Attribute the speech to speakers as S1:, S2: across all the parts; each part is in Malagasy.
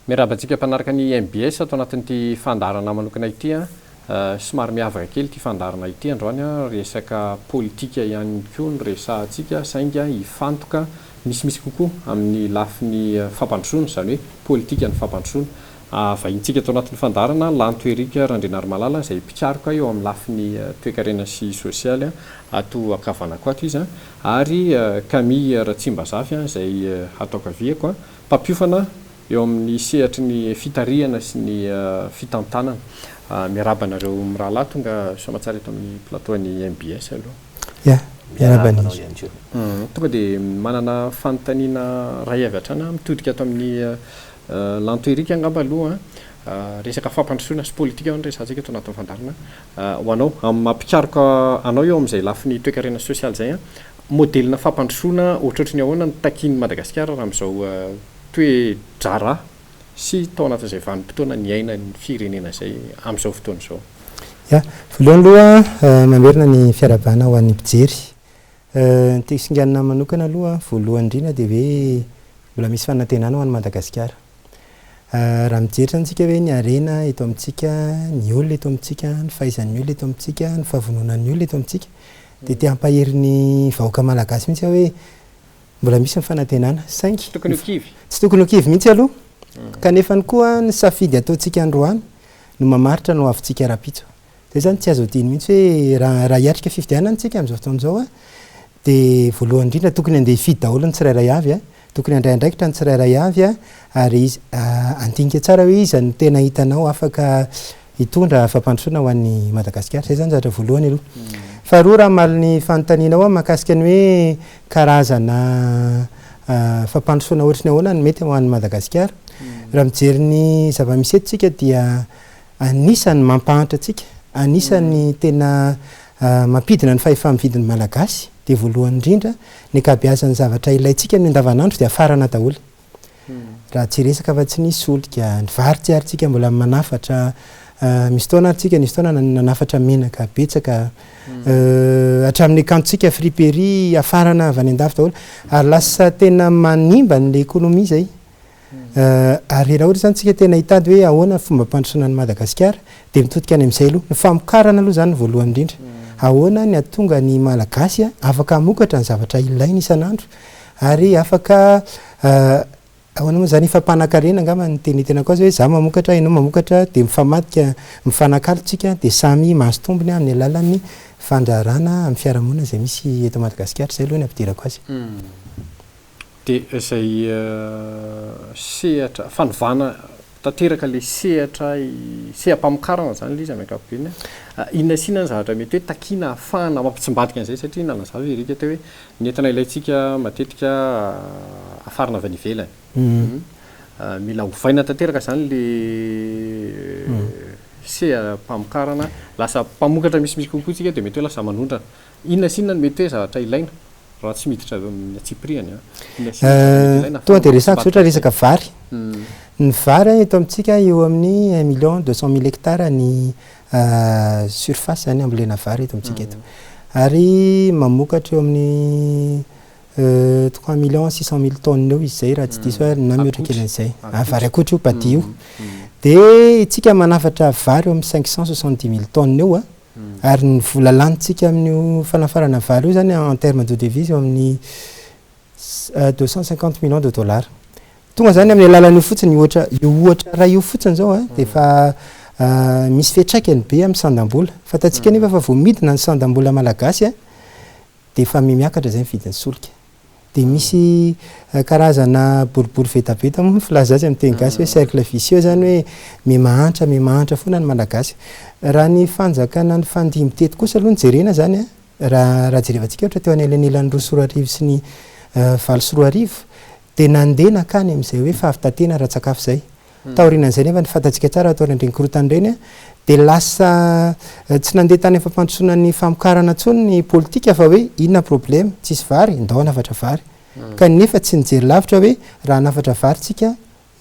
S1: Miarahaba antsika mpanaraka ny mbs ato anatin'ity fandaharana manokana ity a. Somary miavaka kely ity fandaharana ity androany a, resaka politika ihany koa no resahantsika saingy hifantoka misimisy kokoa amin'ny lafiny fampandrosoana, izany hoe politikan'ny fampandrosoana. Vahintsika ato anatin'ny fandaharana Lanto Eric Randrianarimalala izay mpikaroka eo amin'ny lafiny toekarena sy sosialy ato ankavanako ato izy ary Camille Ratsimbazafy izay ato ankaviako, mpampiofana eo amin'ny sehatry ny fitarihana sy ny fitantanana. Miarahaba anareo mirahalahy tonga soamatsara eto amin'ny plateau an'ny mbs aloha.
S2: Ya, miarahaba anao ihany
S1: koa. Tonga dia manana fanontaniana iray avy hatrany aho, mitodika ato amin'ny Lanto Eric angamba aloha an. Resaka fampandrosoana sy politika no resahantsika eto anatin'ny fandaharana. Ho anao, amin'ny maha mpikaroka anao eo amin'izay lafiny toekarena sy sosialy izay an, modelina fampandrosoana ohatrohatry ny ahoana no takian'i Madagasikara raha amin'izao toe-draharaha sy tao anatin'izay vanim-potoana niainan'ny firenena izay amin'izao fotoana izao?
S2: Ya, voalohany aloha mamerina ny fiarahabana ho an'ny mpijery. Ny tiako singanina manokana aloha voalohany indrindra dia hoe mbola misy fanantenana ho an'i Madagasikara. Raha mijery izany isika hoe ny harena eto amintsika, ny olona eto amintsika, ny fahaizan'ny olona eto amintsika, ny fahavononan'ny olona eto amintsika dia te hampahery ny vahoaka malagasy mihitsy aho hoe mbola misy ny fanantenana saingy
S1: Tsy tokony ho kivy.
S2: Tsy tokony ho kivy mihitsy aloha kanefany koa ny safidy ataontsika androany no mamaritra ny hoavintsika rahampitso. Izay izany tsy azo adino mihitsy hoe raha raha hiatrika fifidianana isika amin'izao fotoana izao a, dia voalohany indrindra tokony handeha hifidy daholo ny tsirairay avy a, tokony handray andraikitra ny tsirairay avy a, ary handinika tsara hoe iza no tena hitanao afaka hitondra fampandrosoana ho an'i Madagasikara. Izay izany zavatra voalohany aloha. Faharoa raha hamaly ny fanontanianao aho mahakasika ny hoe karazana fampandrosoana ohatry ny ahoana no mety ho an'i Madagasikara. Raha mijery ny zava-misy eto isika dia anisan'ny mampahantra antsika, anisan'ny tena mampidina ny fahefa-mividin'ny Malagasy dia voalohany indrindra ny ankabeazan'ny zavatra ilaintsika amin'ny andavanandro dia afarana daholo. Raha tsy hiresaka afa-tsy ny solika, ny vary tsy ary tsika mbola manafatra, misy fotoana ary tsika nisy fotoana nanafatra menaka betsaka, hatramin'ny akanjontsika friperie afarana avy any an-dafy daholo ary lasa tena manimba an'ilay économie izay. Ary raha ohatra izany tsika tena hitady hoe ahoana ny fomba ampandrosoana an'i Madagasikara dia mitodika any amin'izay aloha. Ny famokarana aloha izany no voalohany indrindra. Ahoana ny hahatonga ny Malagasy afaka hamokatra ny zavatra ilainy isan'andro ary afaka ahoana moa izany hifampanankarena angamba no tena itenenako azy hoe za mamokatra ianao mamokatra dia mifamadika mifanakalo tsika dia samy mahazo tombony amin'ny alalan'ny fandraharahana amin'ny fiarahamonina izay misy eto Madagasikara. Izay aloha ny ampidirako azy.
S1: Dia izay sehatra, fanovana tanteraka ilay sehatra, seha-pamokarana izany ilay izy amin'ny ankapobeny. Inona sy inona ny zavatra mety hoe takiana ahafahana mampitsimbadika an'izay satria nanazava i Eric teo hoe ny entana ilaintsika matetika afarana avy any ivelany. Mila ovaina tanteraka izany ilay seha-pamokarana, lasa mpamokatra misimisy kokoa isika dia mety hoe lasa manondrana. Inona sy inona no mety hoe zavatra ilaina raha tsy miditra amin'ny antsipirihany an? Inona sy inona zavatra mety ilaina
S2: Tonga dia resahako tsotra resaka vary. Ny vary eto amintsika eo amin'ny un million deux cent mille hectares ny surface izany ambolena vary eto amintsika eto. Ary mamokatra eo amin'ny trois millions six cent mille tonnes eo izy izay raha tsy diso aho na mihoatra kely an'izay. Vary akotry io, padi io. Dia isika manafatra vary eo amin'ny cinq cent soixante dix mille tonnes eo an. Ary ny vola lanintsika amin'io fanafarana vary io izany en terme de devise eo amin'ny 250 millions de dollars. Tonga izany amin'ny alalan'io fotsiny ohatra, io ohatra iray io fotsiny izao an, dia efa misy fiantraikany be amin'ny sandam-bola. Fantatsika anefa fa vao midina ny sandam-bola malagasy an, dia efa mihamiakatra izay ny vidin'ny solika. Dia misy karazana boribory vetaveta moa ny filaza azy amin'ny teny gasy hoe cercle vicieux izany hoe mihamahantra mihamahantra foana ny Malagasy. Raha ny fanjakana nifandimby teto kosa aloha no jerena izany an, raha raha jerevantsika ohatra teo anelanelan'ny 2002 sy ny 2008 dia nandeha nankany amin'izay hoe fahavitantena ara-tsakafo izay. Taorianan'izay nefa ny fantatsika tsara taorian'ireny korontana ireny dia lasa tsy nandeha tany amin'ny fampandrosoana ny famokarana intsony ny politika fa hoe inona problème, tsisy vary, ndao hanafatra vary. Kanefa tsy nijery lavitra hoe raha hanafatra vary tsika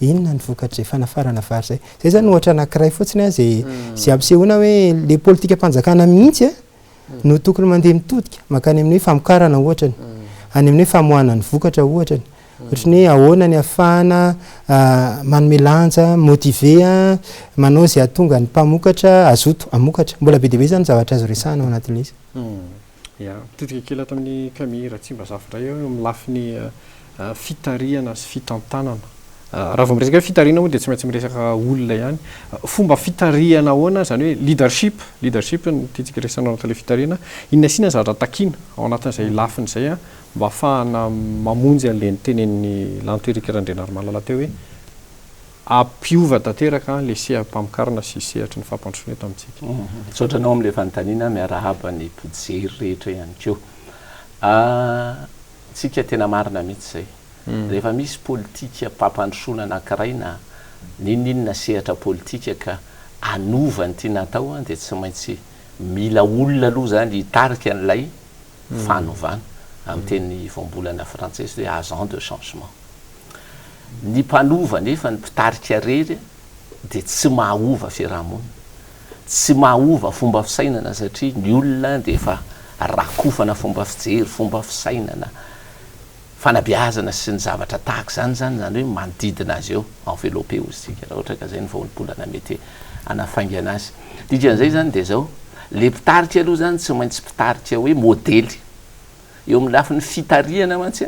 S2: inona ny vokatr'izay fanafarana vary izay. Izay izany ohatra anankiray fotsiny izay izay ampisehoana hoe le politikam-panjakana mihitsy no tokony mandeha mitodika mankany amin'ny hoe famokarana ohatrany, any amin'ny hoe famoahana ny vokatra ohatrany. Ohatry ny hoe ahoana ny ahafahana manome lanja, motiver, manao izay hahatonga ny mpamokatra hazoto hamokatra. Mbola be dia be izany zavatra azo resahana ao anatin'ilay izy.
S1: Ya, mitodika kely ato amin'i Camille Ratsimbazafy indray aho eo amin'ny lafiny fitarihana sy fitantanana. Raha vao miresaka hoe fitarihana moa dia tsy maintsy miresaka olona ihany. Fomba fitarihana ahoana, izany hoe leadership, leadership no tiantsika resahana ao anatin'ilay fitarihana. Inona sy inona ny zavatra takiana ao anatin'izay lafiny izay mba hahafahana mamonjy an'ilay notenenin'i Lanto Eric Randrianarimalala teo hoe hampiova tanteraka ilay seha-pamokarana sy sehatry ny fampandrosoana eto amintsika.
S3: Misaotra anao amin'ilay fanontaniana, miarahaba ny mpijery rehetra ihany koa. Tsika tena marina mihitsy izay. Rehefa misy politikam-pampandrosoana anankiray na n'inon'inona sehatra politika ka hanova ny tiana atao dia tsy maintsy mila olona aloha izany hitarika an'ilay fanovana, amin'ny teny voambolana frantsay izy hoe agent de changement. Ny mpanova nefa ny mpitarika irery dia tsy mahaova fiarahamonina, tsy mahaova fomba fisainana satria ny olona dia efa rakofana fomba fijery, fomba fisainana, fanabeazana sy ny zavatra tahaka izany izany, izany hoe manodidina azy eo, enveloppé hozy isika raha ohatra ka izay ny voambolana mety hanafaingana azy. Dikan'izay izany dia izao, ilay mpitarika aloha izany tsy maintsy mpitarika hoe modely. Eo amin'ny lafiny fitarihana mantsy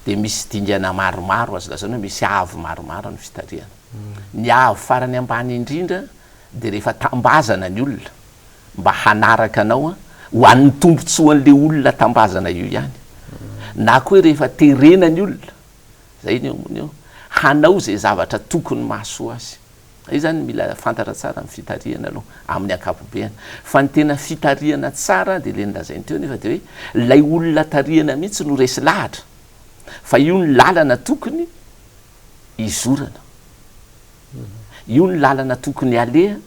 S3: dia misy dingana maromaro, azo lazaina hoe misy haavo maromaro ny fitarihana. Ny haavo farany ambany indrindra dia rehefa tambazana ny olona mba hanaraka anao ho an'ny tombontsoan'ilay olona tambazana io ihany. Na koa hoe rehefa terena ny olona, izay ny eo ambony eo, hanao izay zavatra tokony mahasoa azy. Izay izany mila fantatra tsara ny fitarihana aloha amin'ny ankapobeany. Fa ny tena fitarihana tsara dia ilay nolazainy teo nefa dia hoe ilay olona tarihana mihitsy no resy lahatra fa io ny lalana tokony hizorana. Io ny lalana tokony haleha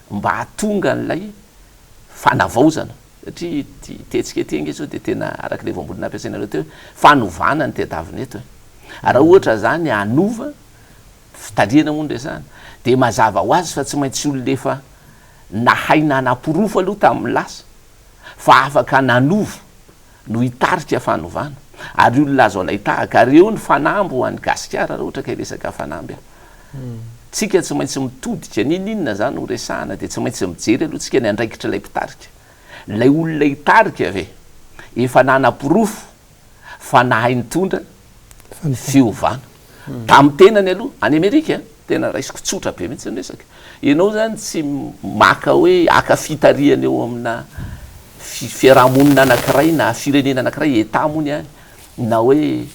S3: mba hahatonga an'ilay fanavaozana. Satria ity hetsika ity ange izao dia tena araka ilay voambolana nampiasainareo teo hoe fanovana no tadiavina eto e. Raha ohatra izany hanova Fitarihana moa no resahana. Dia mazava ho azy fa tsy maintsy olona efa nahay nanaporofo aloha tamin'ny lasa fa afaka nanova no hitarika fanovana. Ary olona azo alain-tahaka. Ary eo ny fanamby ho an'i Gasikara raha ohatra ka hiresaka fanamby aho. Tsika tsy maintsy mitodika, n'inon'inona izany ho resahana dia tsy maintsy mijery aloha tsika ny andraikitr'ilay mpitarika. Ilay olona hitarika ve efa nanaporofo fa nahay nitondra fiovana tamin'ny tenany aloha any Amerika tena raisiko tsotra be mihitsy ny resaka ianao zany tsy maka hoe haka fitarihana eo amina fiarahamonina anankiray na firenena anankiray état moa ny any na hoe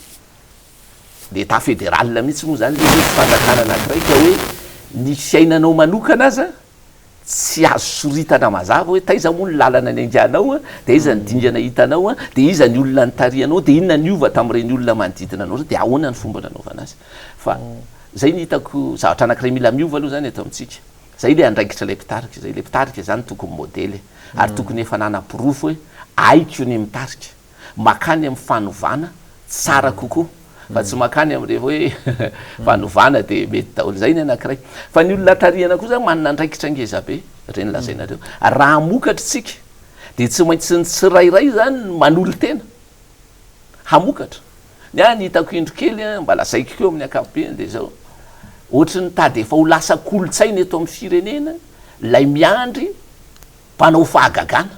S3: l'état fédéral mihitsy moa zany le hoe fanjakana anankiray ka hoe ny fiainanao manokana aza Tsy azo soritana mazava hoe taiza moa ny lalana niainganao, dia aiza ny dingana hitanao, dia iza ny olona nitarihanao, dia inona niova tamin'ireny olona manodidina anao ireny, dia ahoana ny fomba nanaovana azy. Fa izay no hitako, zavatra anankiray mila miova aloha izany eto amintsika. Izay ilay andraikitr'ilay mpitarika, izay ilay mpitarika izany tokony modely e. Ary tokony efa nanaporofo hoe haiko ny mitarika. Makany amin'ny fanovana tsara kokoa fa tsy makany amin'ireny hoe fanovana dia mety daholo. Izay ny anankiray. Fa ny olona tarihana koa zany manana andraikitra ngeza be, ireny lazainareo. Raha hamokatra isika dia tsy maintsy ny tsirairay zany no manolo-tena hamokatra. Ny ahy ny hitako indro kely mba lazaiko koa amin'ny ankapobeny dia izao, ohatry ny tady efa ho lasa kolontsaina eto amin'ny firenena ilay miandry mpanao fahagagana.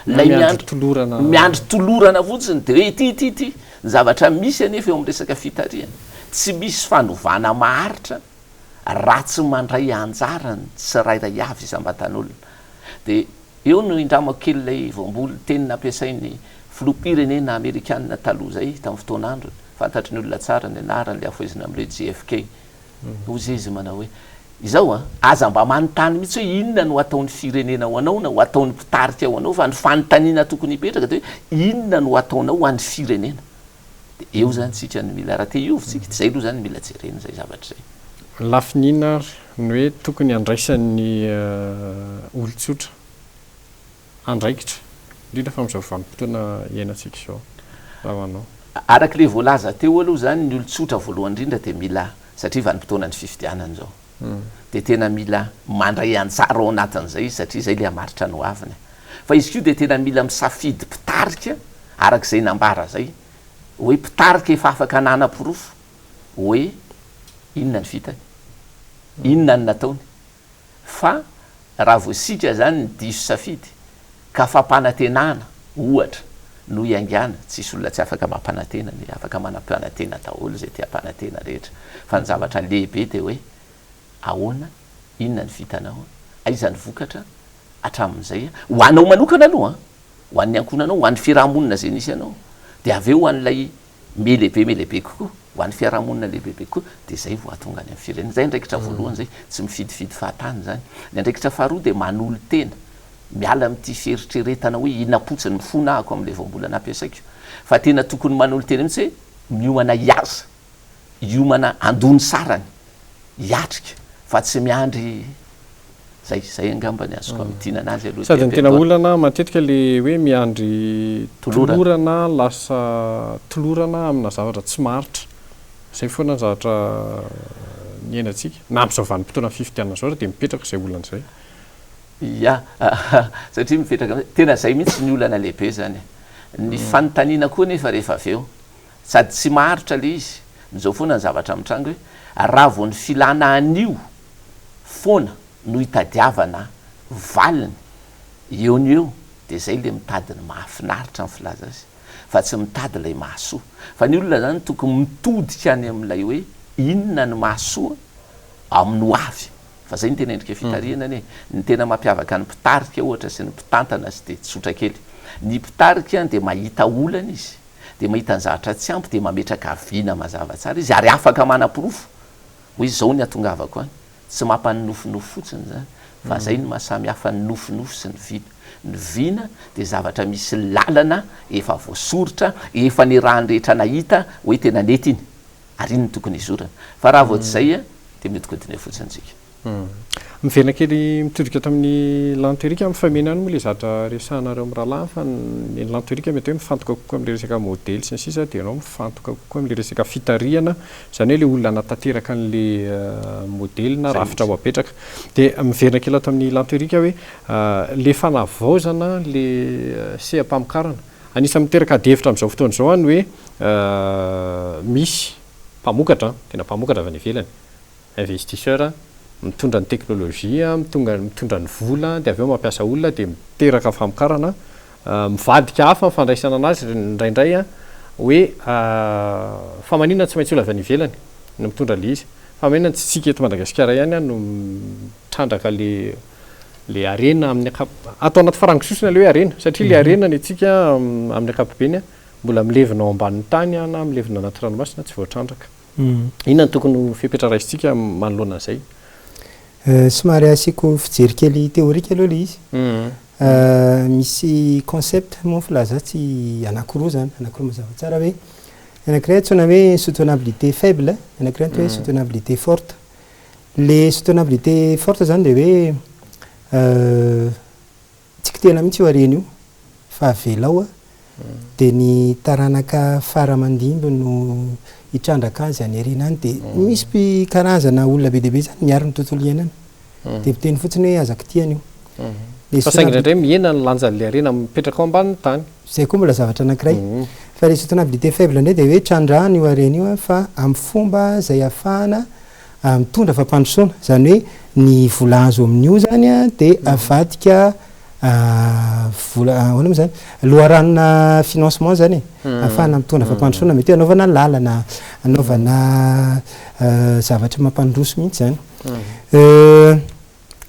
S3: Ilay miandry tolorana. Miandry tolorana fotsiny dia hoe ity ity ity. Ny zavatra misy anefa eo amin'ny resaka fitarihana, tsy misy fanovana maharitra raha tsy mandray anjara ny tsirairay avy isam-batan'olona. Dia eo no indramako kely ilay voamboly teny nampiasain'ny filoham-pirenena amerikana taloha izay tamin'ny fotoan'androny, fantatry ny olona tsara ny anarany, ilay hafohezina amin'ny hoe JFK. Hoy izy manao hoe, Izao an, aza mba manontany mihitsy hoe inona no ataon'ny firenena ho anao na ho ataon'ny mpitarika ho anao fa ny fanontaniana tokony hipetraka dia hoe inona no ataonao ho an'ny firenena. Dia eo izany tsika no mila, raha te hiova tsika, dia izay aloha izany no mila jerena izay zavatra izay.
S1: Lafiny inona ary no hoe tokony handraisan'ny olon-tsotra andraikitra, indrindra fa amin'izao vanim-potoana iainantsika izao, raha ho anao?
S3: Araka ilay voalaza teo aloha izany, ny olon-tsotra voalohany indrindra dia mila satria vanim-potoanan'ny fifidianana izao dia tena mila mandray anjara ao anatin'izay izy satria izay ilay hamaritra ny hoaviny. Fa izy koa dia tena mila misafidy mpitarika araka izay nambara izay. Hoe mpitarika efa afaka nanaporofo hoe inona ny vitany, inona ny nataony. Fa raha vao isika izany ny diso safidy ka fampanantenana, ohatra, no iaingàna, tsisy olona tsy afaka mampanantena anie, afaka manampanantena daholo izay te hampanantena rehetra, fa ny zavatra lehibe dia hoe ahoana, inona ny vitanao, aiza ny vokatra hatramin'izay, ho anao manokana aloha an, ho an'ny ankohonanao, ho an'ny fiarahamonina izay nisy anao, dia avy eo ho an'ilay me lehibe me lehibe kokoa, ho an'ny fiarahamonina lehibebe kokoa, dia izay vao hahatonga any amin'ny firenena. Izay andraikitra voalohany izay, tsy mifidifidy fahatany izany. Ny andraikitra faharoa dia manolo-tena, miala amin'ity fieritreretana hoe hinam-potsiny, mifona ahako amin'ilay voambolana ampiasaiko, fa tena tokony manolo-tena mihitsy hoe miomana hiasa, hiomana handoa ny sarany, hiatrika fa tsy miandry zay, zay angamba ny azoko hamintinana azy aloha
S1: Sady
S3: ety
S1: ny tena
S3: am-piandohana.
S1: olana matetika le hoe miandry
S3: Tolorana.
S1: tolorana lasa tolorana amina zavatra tsy maharitra. Zay foana ny zavatra niainantsika. Na amin'izao vanim-potoana fifidianana izao ary dia mipetraka izay olana izay.
S3: Ya, satria mipetraka amin'izay, tena zay mihitsy ny olana lehibe zany e. Ny fanontaniana koa nefa rehefa avy eo, Sady tsy maharitra le izy, mizao foana ny zavatra mitranga hoe raha vao ny filana anio foana no itadiavana valiny eo no eo de zay le mitady ny mahafinaritra ny filaza azy fa tsy mitady ilay mahasoa. Fa ny olona zany tokony mitodika any amin'ilay hoe inona ny mahasoa amin'ny ho avy fa zay no tena endrika fitarihana anie. Ny tena mampiavaka ny mpitarika ohatra sy ny mpitantana sy de tsotra kely. Ny mpitarika dia mahita olana izy dia mahita ny zavatra tsy ampy dia mametraka vina mazava tsara izy ary afaka manaporofo hoe izao ny hatongavako any, tsy mampanonofinofy fotsiny izany fa izay no maha samy hafa ny nofinofy sy ny vina, ny vina dia zavatra misy lalana efa voasoritra, efa nirahan'ny rehetra nahita hoe tena nety iny ary iny no tokony hizorana fa raha vao tsy izay dia mihodinkodina eo fotsiny isika.
S1: Miverina kely mitodika ato amin'ny Lanto Eric, mifameno ihany moa ilay zavatra resahanareo mirahalahy fa ny an'i Lanto Eric mety hoe mifantoka kokoa amin'ilay resaka modely sy ny sisa dia ianao mifantoka kokoa amin'ilay resaka fitarihana, izany hoe ilay olona hanatanteraka an'ilay modely na rafitra ho apetraka. Dia miverina kely ato amin'ny Lanto Eric hoe ilay fanavaozana ilay seha-pamokarana, anisan'ny miteraka adihevitra amin'izao fotoana izao ny hoe misy mpamokatra, tena mpamokatra avy any ivelany, investisseur, mitondra ny technologie, mitonga mitondra ny vola dia avy eo mampiasa olona dia miteraka famokarana, mivadika hafa ny fandraisana anazy indraindray an, hoe fa maninona tsy maintsy olona avy any ivelany no mitondra le izy, fa maninona tsy tsika eto Madagasikara ihany an no mitrandraka le le harena amin'ny ankap- atao anaty farango sosona le hoe harena satria le harena ny antsika amin'ny ankapobeny an mbola milevina ao ambanin'ny tany an na milevina anaty ranomasina tsy voatrandraka. Inona no tokony ho fepetra raisintsika manoloana an'izay?
S2: Somary asiako fijery kely théorique aloha ilay izy. Misy concept moa filaza azy tsy anankiroa izany, anankiroa mazava tsara hoe, ny anankiray antsoina hoe soutenabilité faible, ny anankiray antsoina hoe soutenabilité forte. Ilay soutenabilité forte izany dia hoe Tsy kitihana mihitsy io harena io fa avelao dia ny taranaka fara aman-dimby no hitrandraka azy any aoriana any dia misy mpi karazana olona be dia be izany miaro ny tontolo iainana dia miteny fotsiny hoe aza kitihana io.
S1: Dia Fa saingy indraindray mihena ny lanjan'ilay harena mipetraka ao ambanin'ny tany.
S2: Izay koa mbola zavatra anankiray. Fa ilay soutenabilité faible indray dia hoe trandrahana io harena io fa amin'ny fomba izay ahafahana mitondra fampandrosoana, izany hoe ny vola azo amin'io izany dia avadika vola, ahoana moa izany, loharanona financement izany e, ahafahana mitondra fampandrosoana, mety hoe anaovana lalana, anaovana zavatra mampandroso mihitsy izany.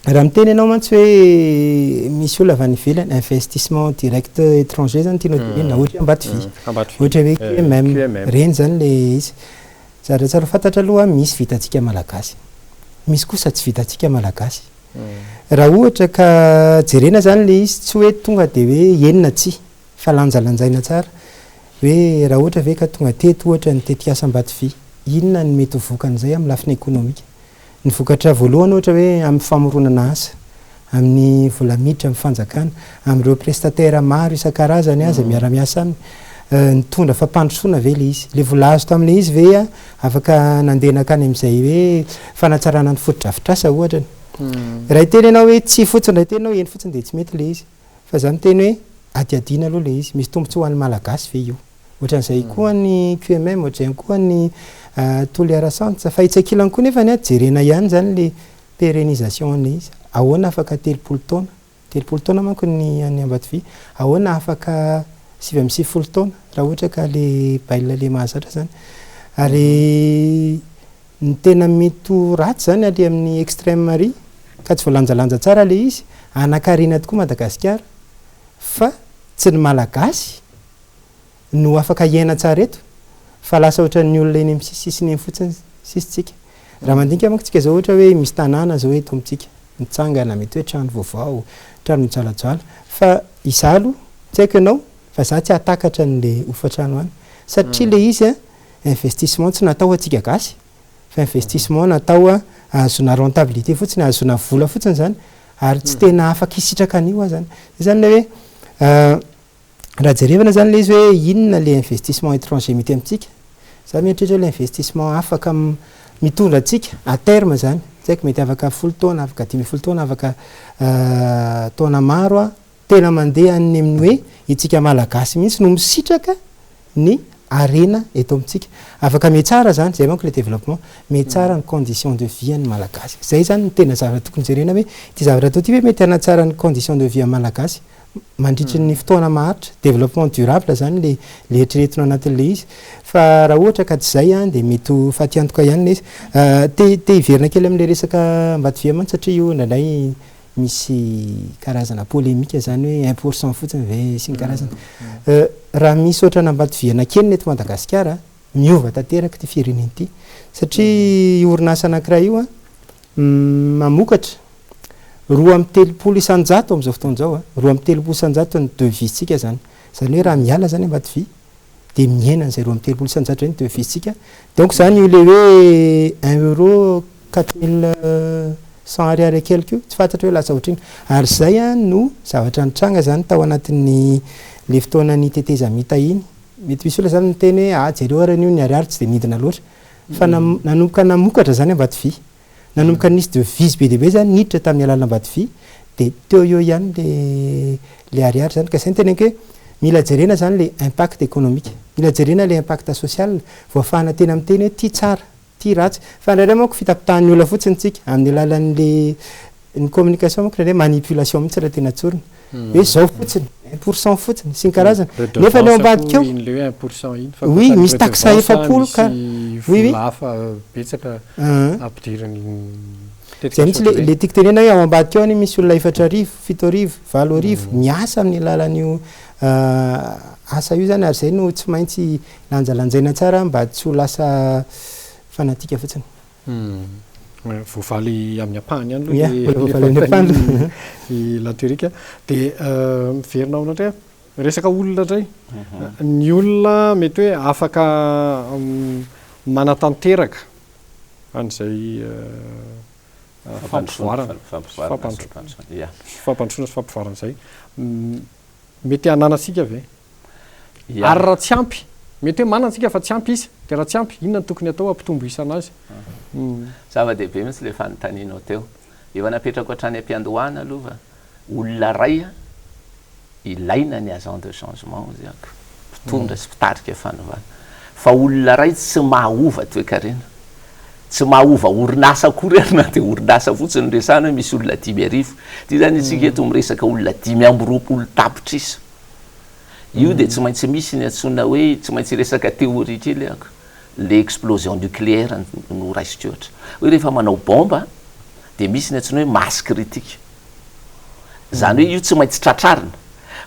S2: Raha miteny ianao mantsy hoe misy olona avy any ivelany, investissement direct étranger izany tianao tenenina, ohatra hoe Ambatovy, ohatra hoe QMM, ireny izany ilay izy. Zavatra tsara ho fantatra aloha, misy vitantsika Malagasy, misy kosa tsy vitantsika Malagasy. Raha ohatra ka jerena izany ilay izy, tsy hoe tonga dia hoe eny na tsia, fa lanjalanjaina tsara hoe raha ohatra ve ka tonga teto ohatra ny tetikasa Ambatovy, inona no mety ho vokan'izay amin'ny lafiny ekonomika? Ny vokatra voalohany ohatra hoe amin'ny famoronana asa, amin'ny vola miditra amin'ny fanjakana, amin'ireo prestataires maro isan-karazany izay miara-miasa aminy, nitondra fampandrosoana ve ilay izy? Ilay vola azo tamin'ilay izy ve afaka nandeha nankany amin'izay hoe fanatsarana ny fotodrafitrasa ohatra? Raha hiteny ianao hoe tsia fotsiny, raha hiteny ianao eny fotsiny dia tsy mety ilay izy. Fa izaho miteny hoe hadihadiana aloha ilay izy. Misy tombontsoa ho an'ny Malagasy ve io? Ohatran'izay koa ny QMM, ohatr'izay ihany koa ny Toliara Sands. Fa etsy ankilany koa nefany an, jerena ihany izany ilay pérennisation an'ilay izy. Ahoana afaka 30 taona? 30 taona manko ny an'ny Ambatovy. Ahoana afaka 99 taona raha ohatra ka ilay bail ilay mahazatra izany? Ary ny tena mety ho ratsy izany ary amin'ny extrême ary ka tsy voalanjalanja tsara ilay izy, hanan-karena tokoa Madagasikara fa tsy ny Malagasy no afaka hiaina tsara eto fa lasa ohatran'ny olona eny amin'ny sisisisiny eny fotsiny sisa tsika. Raha mandinika manko tsika zao ohatra hoe misy tanàna zao eto amintsika mitsangana mety hoe trano vaovao, trano mijoalajoala fa izaho aloha tsy haiko ianao fa izaho tsy hahatakatra an'le hofantrano any satria le izy a investissement tsy natao ho antsika gasy fa investissement natao ahazoana rentabilité fotsiny, ahazoana vola fotsiny zany ary tsy tena afaka hisitraka an'io aho zany. Zay zany le hoe Raha jerevana zany le izy hoe inona le investissement étranger mety amintsika, za mieritreritra hoe le investissement afaka mitondra antsika à terme zany, tsy haiko mety afaka folo taona, afaka 15 taona, afaka taona maro an, tena mandeha any amin'ny hoe itsika Malagasy mihitsy no misitraka ny harena eto amintsika. Afaka mihatsara zany, zay manko le développement, mihatsara ny condition de vie an'ny Malagasy. Zay zany no tena zavatra tokony jerena hoe ity zavatra atao ity ve mety hanatsara ny condition de vie an'ny Malagasy mandritry ny fotoana maharitra, développement durable zany le le eritreretina ao anatin'le izy. Fa raha ohatra ka tsy zay an dia mety ho fatiantoka ihany le izy. Te te hiverina kely amin'le resaka Ambatoviana mantsy satria io indraindray misy karazana polémique zany hoe 1% fotsiny ve sy ny karazany. Raha misy ohatran'Ambatoviana kely eto Madagasikara, miova tanteraka ity firenena ity satria io orinasa anankiray io an mamokatra 32% amin'izao fotoana izao an, 32% ny devise-tsika zany. Izany hoe raha miala zany Ambatovy dia mihena an'izay 32% izay ny devise-tsika. Donc zany io le hoe un euro 4100 ariary et quelque io tsy fantatra hoe lasa ohatrinona. Ary izay an no zavatra nitranga zany tao anatin'ny le fotoanan'ny tetezamita iny. Mety misy olona zany miteny hoe ah jereo ary an'io ny ariary tsy dia midina loatra. Fa nanomboka namokatra zany Ambatovy. Nanomboka nisy devise be dia be zany niditra tamin'ny alalan'ny Ambatovy dia teo eo ihany le le ariary zany. Ka izay no teneniko hoe mila jerena zany le impact économique, mila jerena le impact social vao ahafahana tena miteny hoe ty tsara, ty ratsy. Fa indraindray manko fitapitahan'ny olona fotsiny tsika amin'ny alalan'le ny communication manko indraindray manipulation mihitsy raha tena tsorina. Hoe zao fotsiny, 1% fotsiny sy ny karazany. Nefa ny ao
S1: Redevance
S2: ambadika
S1: koa
S2: ao,
S1: iny le hoe 1% iny fa
S2: oui,
S1: ankoatran'ny
S2: misy taxe
S1: redevance
S2: 40 ka,
S1: misy
S2: oui oui.
S1: vola hafa betsaka
S2: An.
S1: ampidirin'ny
S2: Zay
S1: tetikasa
S2: mihitsy le
S1: ohatr'ireny.
S2: le tiako tenenina hoe ao ambadika ao anie misy olona 4000, 7000, 8000 miasa amin'ny alalan'io asa io zany ary zay no tsy maintsy lanjalanjaina tsara mba tsy ho lasa fanatika fotsiny.
S1: Voavaly amin'ny ampahany ihany aloha
S2: Ia,
S1: le
S2: mbola
S1: le
S2: voavaly amin'ny ampahany aloha.
S1: fanontanian'i i Lanturika. Dia miverina ao indray aho. Resaka olona indray. Ny olona mety hoe afaka manatanteraka an'izay fampivoarana, fampandrosoana sy fampivoarana izay. Mety hananantsika ve? Ary raha tsy ampy, mety hoe manana tsika fa tsy ampy isa, dia raha tsy ampy, inona no tokony atao hampitombo isa anazy?
S3: Zava-dehibe mihitsy ilay fanontanianao teo. Efa napetrako hatrany am-piandohana aloha fa olona iray ilaina ny agent de changement hozy aho, mpitondra sy mpitarika fanovana. Fa olona iray tsy mahaova toekarena, tsy mahaova orinasa akory ary na dia orinasa fotsiny no resahana hoe misy olona 5000. Ity izany isika eto miresaka olona 25 tapitrisa. Io dia tsy maintsy misy ny antsoina hoe, tsy maintsy hiresaka théorie kely aho, le explosion nucléaire no raisiko ohatra. Hoe rehefa manao bomba dia misy ny antsoina hoe masse critique. Izany hoe io tsy maintsy tratrarina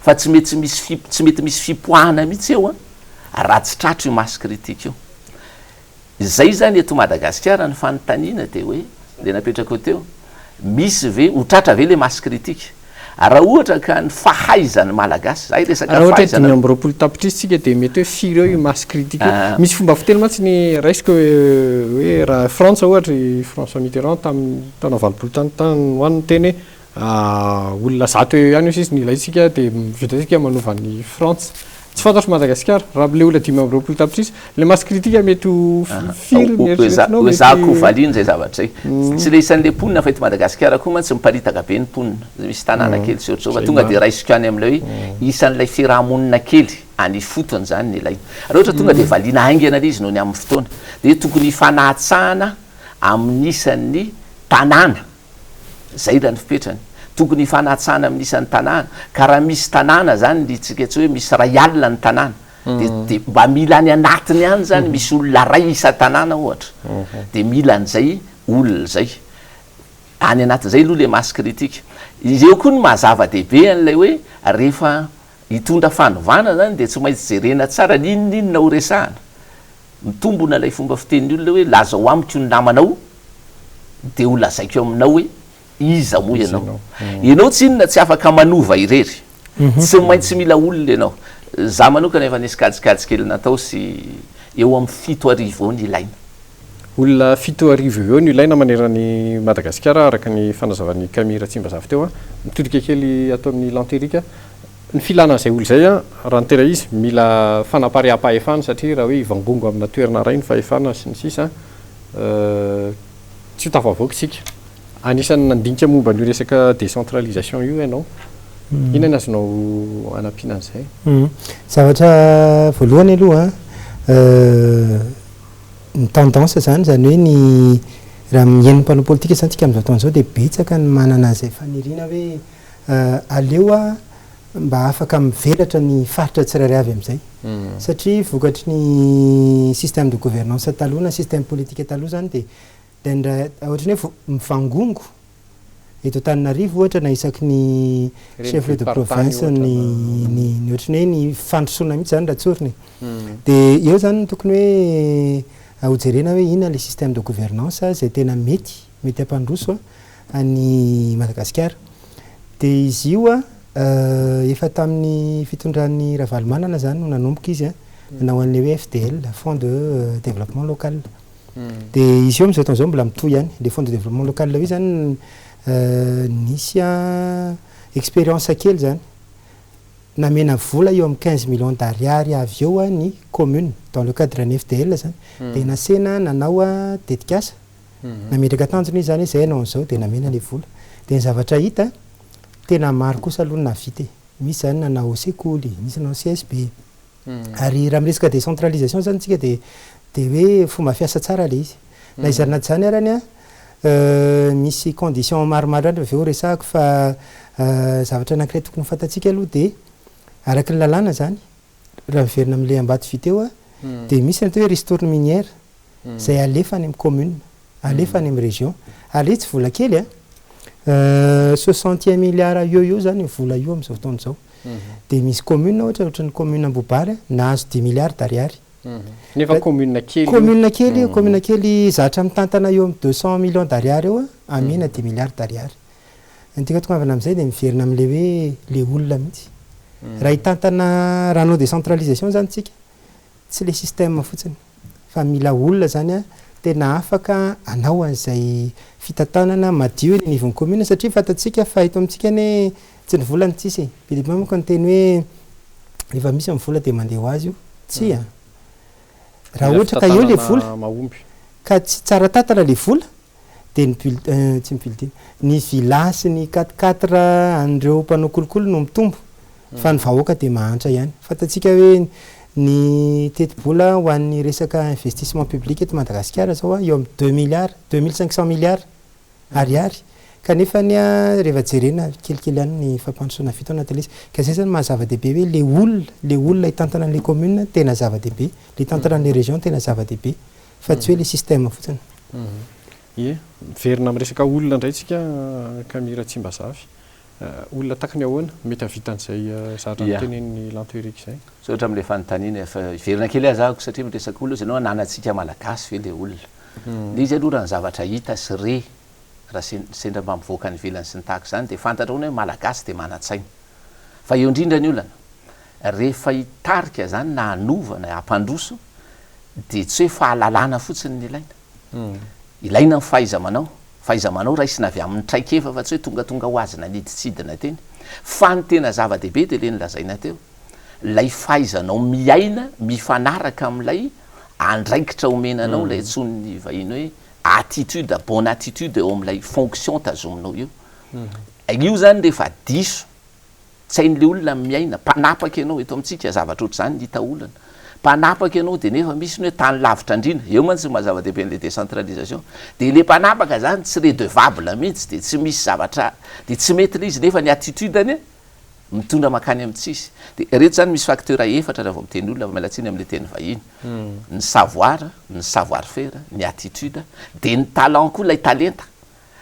S3: fa tsy mety misy fi, tsy mety misy fipoahana mihitsy eo an, raha tsy tratra io masse critique io. Izay izany eto Madagasikara ny fanontaniana dia hoe, ilay napetrakao teo, misy ve, ho tratra ve ilay masse critique? Raha ohatra ka ny fahaizan'ny Malagasy, za hiresaka
S1: Raha ohatra hoe
S3: fahaizana.
S1: 25 tapitrisa isika dia mety hoe firy eo io masse critique io? Misy fomba fiteny mantsy ny raisiko hoe raha Frantsa ohatra i François Mitterrand tamin'ny taona 80 tany tany ho any niteny hoe olona 100 eo ihany hoy sisa no ilaintsika dia vita isika manova an'i Frantsa. Tsy fantatro Madagasikara, raha le olona 25 tapitrisa, le masse critique mety ho firy ny eritreretinao mety.
S3: Ezahako valiana izay zavatra izay. Tsy le isan'le mponina fa eto Madagasikara koa mantsy miparitaka be ny mponina. Misy tanàna kely sy ohatr'izao fa tonga dia raisiko any amin'ilay hoe isan'ilay fiarahamonina kely. any ifotony izany no ilaina. Raha ohatra tonga dia valiana haingana ilay izy noho ny amin'ny fotoana, dia tokony hifanahatsahana amin'ny isan'ny tanàna, izay raha ny fipetrany. Tokony hifanahatsahana amin'ny isan'ny tanàna, ka raha misy tanàna izany ny tsika tsy hoe misy iray alina ny tanàna, dia dia mba mila any anatiny any izany misy olona iray isan-tanàna ohatra, dia mila an'izay olona izay. Any anatin'izay aloha ilay masse critique. Eo koa ny maha zava-dehibe an'ilay hoe rehefa hitondra fanovana izany dia tsy maintsy jerena tsara n'inon'inona ho resahana. Mitombona ilay fomba fitenin'ny olona hoe lazao amiko ny namanao dia ho lazaiko aminao hoe iza moa ianao. Ianao tsinona tsy afaka manova irery. Tsy maintsy mila olona ianao. Za manokana efa nisy kajikajy kely natao sy eo amin'ny 7000 eo ny ilaina.
S1: Olona 7000 eo no ilaina manerana an'i Madagasikara araka ny fanazavan'i Camille Ratsimbazafy teo. Mitodika kely ato amin'ny Lanteric. Ny filana an'izay olona izay raha ny tena izy mila fanapariaham-pahefana satria raha hoe hivangongo amina toerana iray ny fahefana sy ny sisa tsy ho tafavoaka isika. Anisan'ny nandinika momba an'io resaka décentralisation io ianao. Inona ny azonao anampiana an'izay?
S2: Zavatra voalohany aloha Ny tendance zany, zany hoe ny raha mihaino mpanao politika zany tsika amin'izao fotoana izao dia betsaka ny manana an'izay faniriana hoe aleo aho mba afaka mivelatra ny faritra tsirairay avy amin'izay. Satria vokatry ny système de gouvernance taloha na système politique taloha zany dia indraindray ohatran'ny hoe mivangongo Eto Antananarivo ohatra na isaky ny chef lieu de province ny ny ohatran'ny hoe ny fandrosoana mihitsy zany raha tsorina e. Dia eo zany no tokony hoe hojerena hoe inona ilay système de gouvernance izay tena mety, mety hampandroso an'i Madagasikara. Dia izy io efa tamin'ny fitondran'i Ravalomanana zany no nanomboka izy nanao an'ilay hoe FDL, Fonds de développement local. Dia izy io amin'izao fotoana izao mbola mitohy ihany. Ilay fonds de développement local io izany nisy expérience kely izany. Namena vola eo amin'ny 15 millions d'ariary avy eo ny commune dans le cadre ny FDL izany. Dia nasena nanao tetikasa. Nametraka tanjona izy izany hoe izay hanao an'izao dia namena ilay vola. Dia ny zavatra hita, tena maro kosa aloha ny nahavita e. Misy izany nanao sekoly, misy nanao CSB. Ary raha miresaka décentralisation zany tsika dia dia hoe fomba fiasa tsara ilay izy. Na izany na tsy izany arany an, misy condition maromaro ihany avy eo resahako fa zavatra anankiray tokony ho fantatsika aloha dia araka ny lalàna zany, raha miverina amin'ilay Ambatovy teo aho, dia misy ny atao hoe ristourne minière izay alefa any amin'ny commune. Alefa any amin'ny région. Ary ilay tsy vola kely a! 61 milliards eo eo zany io vola io amin'izao fotoana izao. Dia misy commune ohatra, ohatran'ny commune Ambohibary nahazo dix milliards d'ariary.
S1: Nefa commune kely io.
S2: Commune kely io, commune kely zatra mitantana eo amin'ny 200 millions d'ariary eo amena dix milliards d'ariary. Ny tiako atongavana amin'izay dia miverina amin'ilay hoe ilay olona mihitsy. Raha hitantana, raha hanao décentralisation zany tsika, Tsy le système fotsiny fa mila olona zany a tena afaka hanao an'izay fitantanana madio eny anivon'ny commune satria fantatsika fa eto amintsika anie tsy ny vola no tsisy e! Be dia be manko niteny hoe rehefa misy ny vola dia mandeha ho azy io, tsia! Raha ohatra ka eo le vola ka tsy tsara tantana le vola dia ny build tsy ny building, ny villa sy ny quatre quatre an'ireo mpanao kolikoly no mitombo fa ny vahoaka dia mahantra ihany. Fantatsika hoe ny tetibola ho an'ny resaka investissement public eto Madagasikara izao eo amin'ny deux milliards, 2500 milliards ariary kanefa anie rehefa jerena kelikely ihany ny fampandrosoana vita ao anatin'ilay izy. Ka izay izany maha zava-dehibe hoe ilay olona, ilay olona hitantana an'ilay commune tena zava-dehibe, ilay hitantana an'ilay région tena zava-dehibe fa tsy hoe ilay système fotsiny.
S1: Ie, miverina amin'ny resaka olona indray tsika Camille Ratsimbazafy. Olona tahaka ny ahoana mety hahavita an'izay zavatra notenenin'i Lanto Eric izay?
S3: Misaotra amin'ilay fanontaniana e, fa hiverina kely aza aho satria miresaka olona izy ianao, ananantsika Malagasy ve ilay olona? Ilay izy aloha raha ny zavatra hita sy re raha sendra mba mivoaka any ivelany sy ny tahaka izany dia fantatra hono hoe Malagasy dia manan-tsaina. Fa eo indrindra ny olana, rehefa hitarika izany na hanova na hampandroso dia tsy hoe fahalalana fotsiny no ilaina. Ilaina ny fahaiza-manao, fahaiza-manao raisina avy amin'ny traikefa fa tsy hoe tongatonga ho azy nanidintsidina teny. Fa ny tena zava-dehibe dia ilay nolazaina teo, ilay fahaizanao miaina mifanaraka amin'ilay andraikitra omena anao, ilay antsoin'ny vahiny hoe attitude, bonne attitude eo amin'ilay fonction tazominao io. Io izany rehefa diso. Tsy hain'le olona ny miaina, mpanapaka ianao, eto amintsika zavatra ohatr'izany ny hita olana. Mpanapaka ianao dia nefa misy ny hoe tany lavitra andriana, eo mantsy ny maha zava-dehibe an'le décentralisation. Dia le mpanapaka zany tsy redevable mihitsy dia tsy misy zavatra, dia tsy mety le izy nefa ny attitude-ny mitondra mankany amin'ny tsisy. Dia ireto zany misy facteur efatra raha vao miteny olona fa miala tsiny amin'le teny vahiny. Ny savoir, ny savoir faire, ny attitude, dia ny talent koa ilay talenta.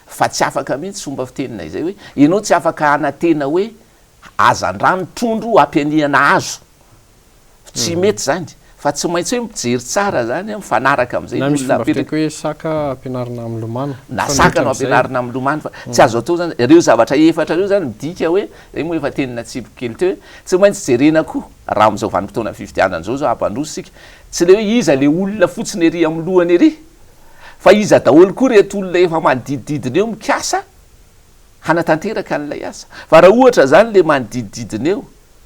S3: Fa tsy afaka mihitsy fomba fiteninay izay hoe ianao tsy afaka hanantena hoe hazandrano, trondro ampianihana hazo. Tsy mety izany. Fa tsy maintsy hoe mijery tsara izany, mifanaraka amin'izay
S1: Na
S3: ny
S1: misy
S3: olona
S1: fomba fiteny
S3: apetraka.
S1: koa hoe saka ampianarina milomano.
S3: Na saka no
S1: Mifanohitra amin'izay.
S3: ampianarina milomano fa tsy azo atao izany. Ireo zavatra efatra ireo izany midika hoe, izay moa efa teny natsipiko kely teo hoe, tsy maintsy jerena koa raha amin'izao vanim-potoanan'ny fifidianana izao izao hampandroso isika, tsy ilay hoe iza ilay olona fotsiny ery amin'ny lohany ery. Fa iza daholo koa ireto olona efa manodidididina eo mikasa hanatanteraka an'ilay asa? Fa raha ohatra izany ilay manodidididina eo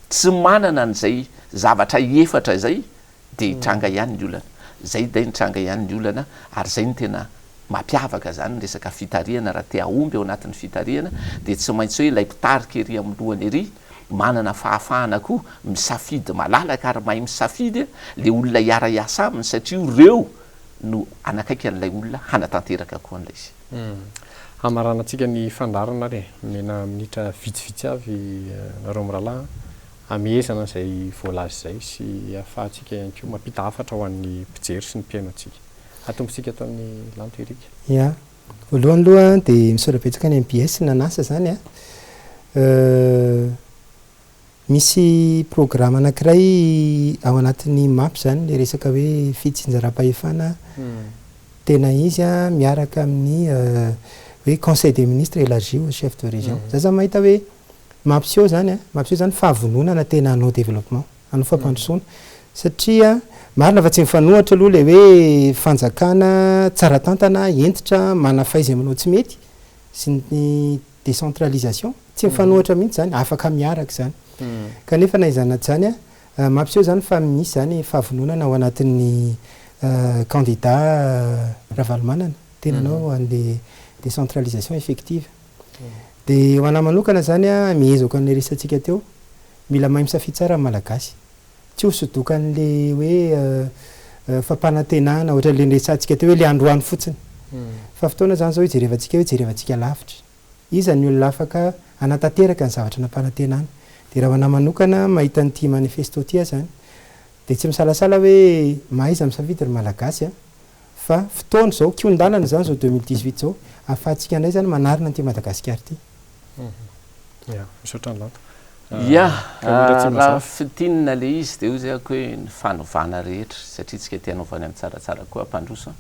S3: tsy manana an'izay zavatra efatra izay dia hitranga ihany ny olana. Izay dia nitranga ihany ny olana ary izay no tena mampiavaka izany ny resaka fitarihana, raha te hahomby ao anatin'ny fitarihana dia tsy maintsy hoe ilay mpitarika ery amin'ny lohany ery manana fahafahana koa misafidy malalaka ary mahay misafidy ilay olona hiara-hiasa aminy satria ireo no hanakaiky an'ilay olona hanatanteraka koa an'ilay izy.
S1: Hamaranantsika ny fandaharana ary e. Omena minitra vitsivitsy avy nareo mirahalahy hamehezana an'izay voalaza izay sy ahafahantsika ihany koa mampita hafatra ho an'ny mpijery sy ny mpihaino antsika. Atombontsika ato amin'i Lanto Eric.
S2: Ya. Voalohany aloha dia misaotra betsaka ny mbs nanasa izany a. Misy programa anankiray ao anatin'ny map izany ilay resaka hoe fitsinjaram-pahefana tena izy miaraka amin'ny hoe conseil des ministres élargi aux chefs de région. Za zany mahita hoe mampiseho izany, mampiseho izany fahavononana tena hanao développement, hanao fampandrosoana satria marina fa tsy mifanohitra aloha ilay hoe fanjakana tsara tantana, hentitra, manafay izay manao tsy mety sy ny décentralisation, tsy mifanohitra mihitsy izany, afaka miaraka izany. Kanefa na izany na tsy izany, mampiseho izany fa misy izany fahavononana ao anatin'ny candidat Ravalomanana, tena hanao an'ilay décentralisation effective. Dia ho anà manokana izany, mihezaka an'ilay resatsika teo, mila mahay misafidy tsara ny Malagasy. Tsy ho sodokan'ilay hoe fampanantenana ohatran'ilay niresahantsika teo hoe ilay androany fotsiny. Fa fotoana izany izao hijerevantsika hoe hijerevantsika lavitra. Iza ny olona afaka hanatanteraka ny zavatra nampanantenana? Dia raha ho anà manokana mahita an'ity manifesto ity aho izany dia tsy misalasala hoe mahaiza misafidy ry Malagasy a! Fa fotoana izao, kihon-dalana izany izao 2018 izao ahafahantsika indray izany manarina an'ity Madagasikara ity.
S1: Ya, misaotra an'i Lanto.
S3: Ya, raha fintinina le izy dia hoy zay ako hoe ny fanovana rehetra, satria tsika te hanova ny amin'ny tsaratsara koa hampandroso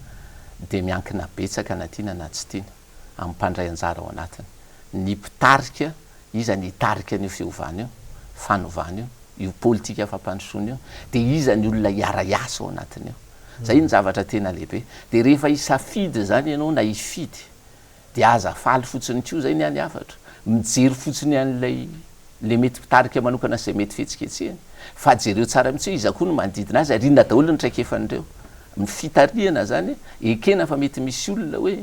S3: dia miankina betsaka na tiana na tsy tiana amin'ny mpandray anjara ao anatiny. Ny mpitarika, iza ny hitarika an'io fiovana io, fanovana io, io politika fampandrosoana io, dia iza ny olona hiara-hiasa ao anatin'io. Zay ny zavatra tena lehibe. Dia rehefa hisafidy zany ianao na hifidy Dia aza faly fotsiny koa izay ny any hafatro, mijery fotsiny an'ilay le mety mpitarika manokana sy izay mety fihetsiketsehany, fa jereo tsara mihitsy hoe iza koa no manodidina azy ary inona daholo ny traikefan'ireo. Ny fitarihana izany, ekena fa mety misy olona hoe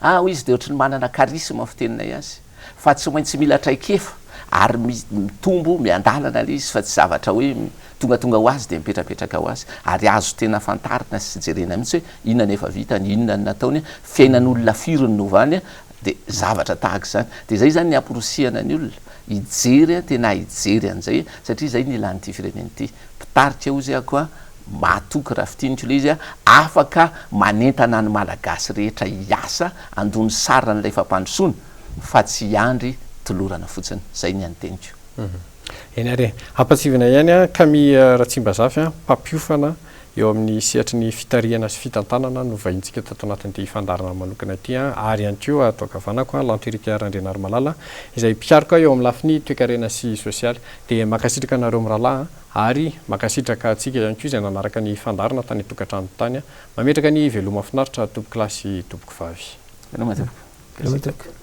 S3: ah hoy izy dia ohatry ny manana charisme fiteninay azy, fa tsy maintsy mila traikefa ary mitombo miandalana ilay izy fa tsy zavatra hoe tongatonga ho azy dia mipetrapetraka ho azy ary azo tena fantarina sy jerena mihitsy hoe inona no efa vitany, inona no nataony, fiainan'olona firy no novany dia zavatra tahaka izany. Dia izay izany ny hamporisihana ny olona hijery, tena hijery an'izay satria izay no ilan'ity firenena ity. Mpitarika hozy aho koa matoky raha fintiniko ilay izy, afaka manentana ny Malagasy rehetra hiasa handoa ny saran'ilay fampandrosoana fa tsy hiandry tolorana fotsiny. Izay ny an'ny teniko.
S1: Eny ary e. Ampahatsiahivina ihany Camille Ratsimbazafy, mpampiofana eo amin'ny sehatry ny fitarihana sy fitantanana no vahintsika tato anatin'ity fandaharana manokana ity ary ihany koa ato ankavanako Lanto Eric Randrianarimalala izay mpikaroka eo amin'ny lafiny toekarena sy sosialy. Dia mankasitraka anareo mirahalahy ary mankasitraka antsika ihany koa izay nanaraka ny fandaharana tany an-tokantrano tany. Mametraka ny veloma finaritra tompokolahy sy tompokovavy.
S3: Veloma tompoko.
S2: Veloma tompoko.